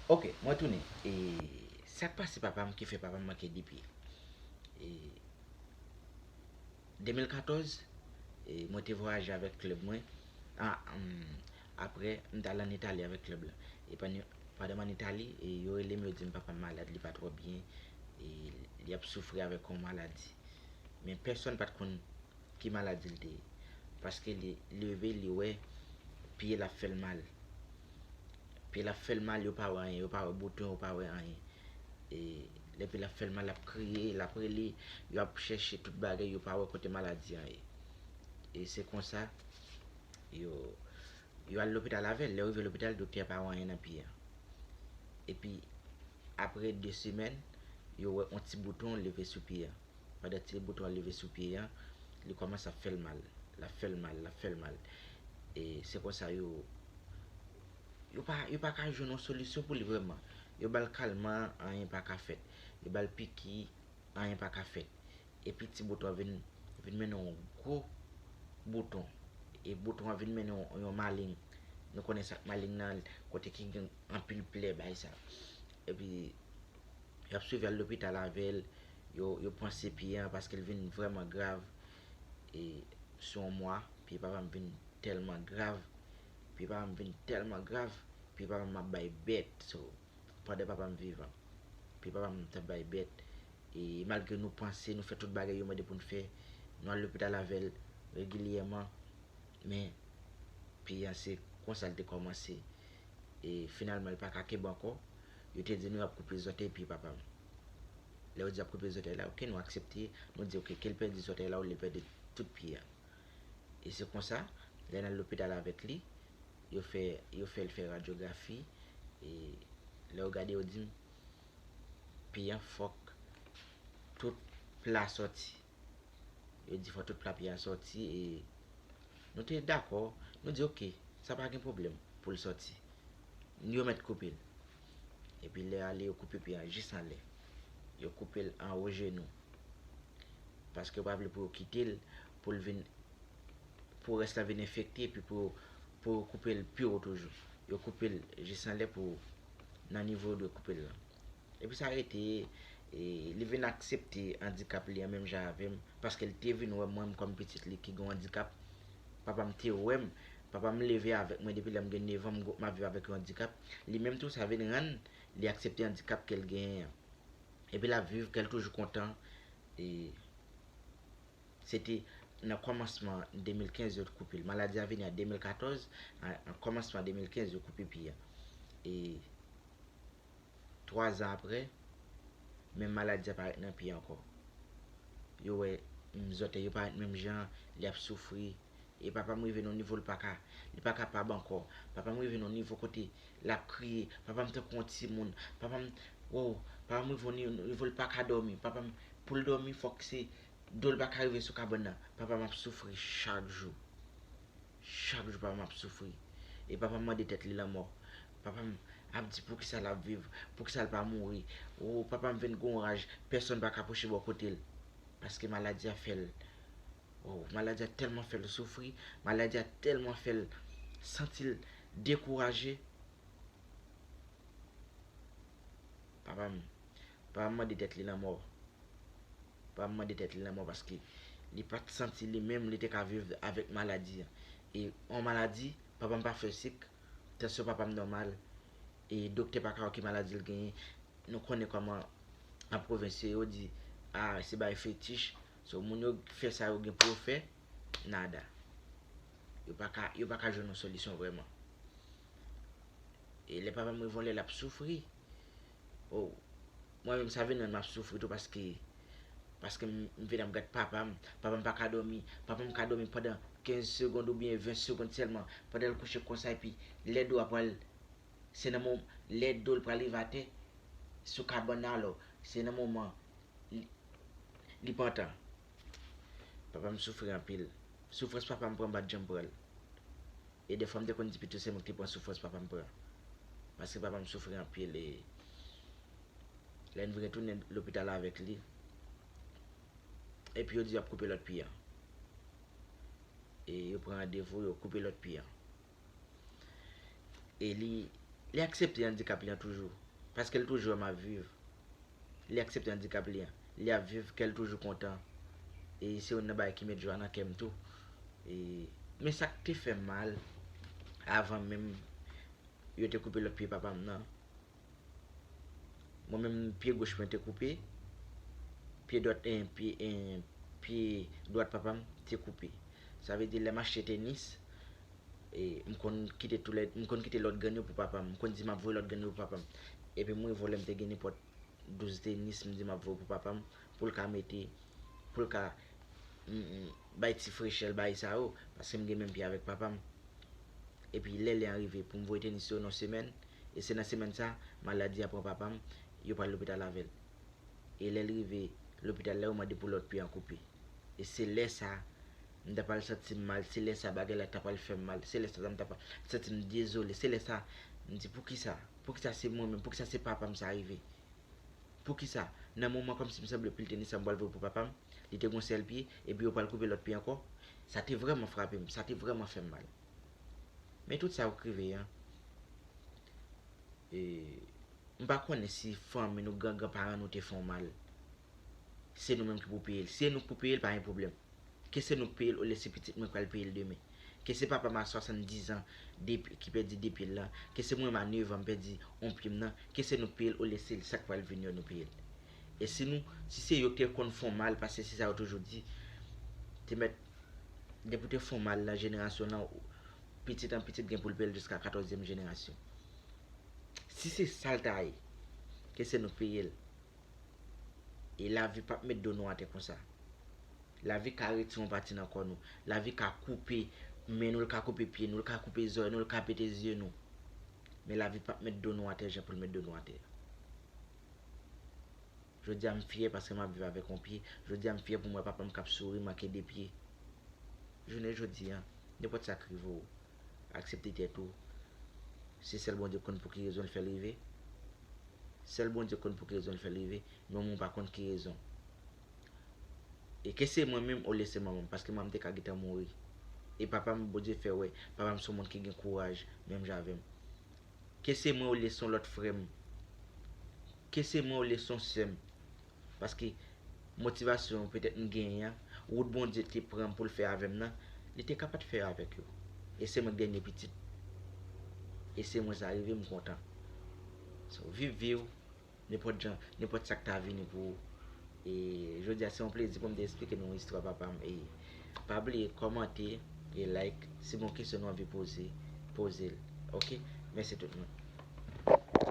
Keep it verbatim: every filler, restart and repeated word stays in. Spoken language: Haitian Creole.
Ok, mwen tounen. E sa k pase papa m ki fè papa m manke de pye? E de mil katòz, e mwen te vwayaje avèk klèb mwen. A, hmm, apre, m t al ann Itali avèk klèb la. E pandan, pandan m ann Itali, e yo rele m, yo di m papa m malad, li pa twò byen, e li ap soufri avèk yon maladi. Men pèsonn pa t konn ki maladi l te ye. Paske li leve, li wè pye l ap fè l mal. Pye l ap fè l mal, yo pa wè anyen, yo pa wè bouton, yo pa wè anyen. E lè pye l ap fè l mal, l ap kriye, l ap rele, yo ap chèche tout bagay, yo pa wè kote maladi an ye. E se konsa, yo, yo al lopital avè l. Lè yo rive lopital, doktè a pa wè anyen nan pye a. Epi, apre de semèn, yo wè yon ti bouton leve sou pye a. Pandan ti bouton an leve sou pye a, li kòmanse ap fè l mal. L ap fè l mal, l ap fè l mal. E se konsa yo, yo pa, yo pa ka jwenn yon solisyon pou li vrèman. Yo ba l kalman, anyen pa ka fèt. Yo ba l piki, anyen pa ka fèt. Epi ti bouton an vin, vin mennen yon gwo bouton. E bouton an vin mennen yon, yon maleng. Nou konnen sa k maleng nan, kote ki gen anpil plè, bay sa. Epi, y ap swiv al lopital avè l. Yo, yo panse pye an paske l vin vrèman grav. E sou yon mwa, pye papa m vin tèlman grav. Pye papa m vin tèlman grav. Pye papa m ap bay bèt. So, pandan papa m vivan, pye papa m t ap bay bèt. E malgre nou panse, nou fè tout bagay yo mande pou n fè, nou al lopital avè l regilyèman. Men, pye an se konsa l te kòmanse. E finalman, li pa ka kenbe ankò. Yo te di nou y ap koupe zòtèy pye papa m. Lè yo di y ap koupe zòtèy la, ok, nou aksepte. Nou di, ok, ke l pèdi zòtèy la olye l pèdi tout pye a. E se konsa, lè n al lopital avèk li, yo fè, yo fè l fè radyografi. E lè yo gade, yo di m, pye an fòk tout pla sòti. Yo di fò tout pla pye a sòti e nou te dakò, nou di, ok, sa pa gen pwoblèm pou l sòti. Yo mèt koupe l. Epi lè ale, yo koupe pye a jis anlè. Yo koupe l anwo jenou. Paske yo pa vle pou yo kite l, pou l vin, pou rès la vin enfekte, epi pou, pou yo koupe l pi wo toujou. Yo koupe l jis anlè pou, nan nivo yo dwe koupe l lan. Epi sa rete, e, li vin aksepte andikap li an menm jan avè m, paske l te vin wè mwen kòm pitit li ki gen yon andikap. Papa m te wè m, papa m leve avèk mwen depi lè m gen nèf an, m gwo, m ap viv avèk yon andikap. Li menm tou, sa vin rann li aksepte andikap ke l genyen an. Epi l ap viv, kè l toujou kontan. E se te nan kòmansman de mil kenz yo t koupe l. Maladi a vini an de mil katòz, an, an kòmansman de mil kenz yo koupe pye a. E twa zan apre, menm maladi a parèt nan pye ankò. Yo wè, mm, zòtèy yo parèt menm jan, li ap soufri. E papa m rive nan yon nivo l pa ka, li pa kapab ankò. Papa m rive nan yon nivo kote l ap kriye. Papa m tankou yon timoun. Papa m, wow, papa m rive yon ni-, nivo l pa ka dòmi. Papa m, pou l dòmi, fòk se do l pa ka rive sou kabann nan. Papa m ap soufri chak jou. Chak jou papa m ap soufri. E papa m mande tèt li lanmò. Papa m ap di poukisa l ap viv, poukisa l pa mouri. O, papa m vin gen yon raj, pèsonn pa ka pwoche bò kote l. Paske maladi a fè l, o, maladi a tèlman fè l soufri, maladi a tèlman fè l santi l dekouraje. Papa m, papa m mande tèt li lanmò. Papa m mande tèt li lanmò paske li pa t santi li menm li te ka viv avèk maladi an. E yon maladi, papa m pa fè sik, tansyon papa m nòmal, e doktè pa ka wè ki maladi l genyen. Nou konnen kòman an pwovens yo, yo di, a, se bay fetich. So, moun yo fè sa yo gen pou yo fè, nada. Yo pa ka, yo pa ka jwenn yon solisyon vrèman. E lè papa m rive yon lè, l ap soufri. O, mwen menm, sa vin rann m ap soufri tou paske, paske m, m vin ap gad papa m. Papa m pa ka dòmi. Papa m ka dòmi pandan kenz segonn oubyen ven segonn sèlman. Pandan l kouche konsa, epi lè do a pral, se nan moman, lè do l pral rive atè, sou kabann nan alò, se nan moman li, li pantan. Papa m soufri anpil. Soufrans papa m pran, m pa t janm pran l. E dèfwa m te konn di pito se mwen ki te pran soufrans papa m pran. Paske papa m soufri anpil e lè n vin retounen lopital avèk li, epi yo di y ap koupe lòt pye an. E yo pran randevou, yo koupe lòt pye an. E li, Li aksepte andikap li an toujou, paske l toujou wè m ap viv. Li aksepte andikap li an. Li ap viv, kè l toujou kontan. E se youn nan bagay ki met jwa nan kè m tou. E, men sa k te fè m mal, avan menm yo te koupe lòt pye papa m nan, mwen menm, pye goch mwen te koupe, pye dwat, eh, pye, eh, pye dwat papa m te koupe. Sa vle di, lè m achte tenis, e, m konn kite toulè, m konn kite lòt grenn yo pou papa m. M konn di m ap voye lòt grenn yo pou papa m. Epi m rive lè m te gen nenpòt douz tenis, m di m ap voye pou papa m, pou l ka mete, pou l ka, mm, mm, bay ti frechè l, bay sa yo, paske m gen menm pye avèk papa m. Epi lè lè an rive pou m voye tenis yo nan semèn, e se nan semèn sa, maladi a pran papa m, yo pral lopital avè l. E lè l rive lopital la, yo mande pou lòt pye an koupe. E se lè sa, m ta pral santi m mal, se lè sa bagay la ta pral fè m mal, se lè sa m ta pral santi m dezole, se lè sa, m di, "Poukisa? Poukisa se mwen menm? Poukisa se papa m sa rive? Poukisa?" Nan moman kòmsi m sanble pil tenis sa m pral voye pou papa m, li te gon sèl pye, epi yo pral koupe lòt pye ankò. Sa te vrèman frape m, sa te vrèman fè m mal. Men tout sa yo k rive an, e, m pa konnen si fanmi nou, gran gran paran nou te fè w mal. Se nou menm ki pou peye l. Si se nou k pou peye l, pa gen pwoblèm. Ke se nou k peye l olye se pitit mwen k pral peye l demen. Ke se papa m a swasanndiz an depi, ki pèdi de pye l lan. Ke se mwen menm a nèf an m pèdi yon pye m nan. Ke se nou k peye l olye se l sa k pral vini yo nou peye l. E si nou, si se yo k te konn fè w mal, paske se sa yo toujou di, te mèt, depi w te fè w mal nan jenerasyon w lan, pitit an pitit gen pou l peye l jiska katòzyèm jenerasyon. Si se sa l ta ye, ke se nou k peye l. E lavi p ap met do nou atè konsa. Lavi ka retire yon pati nan kò nou. Lavi ka koupe men nou, l ka koupe pye nou, l ka koupe zòrèy nou, l ka pete zye nou. Men lavi p ap met do nou atè jan pou l met do nou atè. Jodi a m fyè paske m ap viv avèk yon pye. Jodi a m fyè pou m wè papa m k ap souri, manke de pye. Jounen jodi a, nenpòt sa k rive w, aksepte tèt ou. Se sèl Bondye k konn pou ki rezon l fè l rive. Sèl Bondye k konn pou ki rezon l fè l rive, men ou menm ou pa konn ki rezon. E ke se mwen menm olye se manman m, paske manman m te ka gentan mouri. E papa m, Bondye fè wè, papa m se yon moun ki gen kouraj, menm jan avè m. Ke se mwen olye se yon lòt frè m. Ke se mwen olye se yon sè m. Paske motivasyon petèt m genyen an, wout Bondye te pran pou l fè avè m nan, li te ka pa t fè avèk yo. E se mwen k dènye pitit. E se mwen sa rive, m kontan. So, viv vi w, nenpòt jan, nenpòt sa k ta vini pou ou. E jodi a, se yon plezi pou m te eksplike nou istwa papa m. E pa bliye kòmante e like. Si gen yon kesyon nou anvi poze, poze l. Oke? Mèsi tout moun.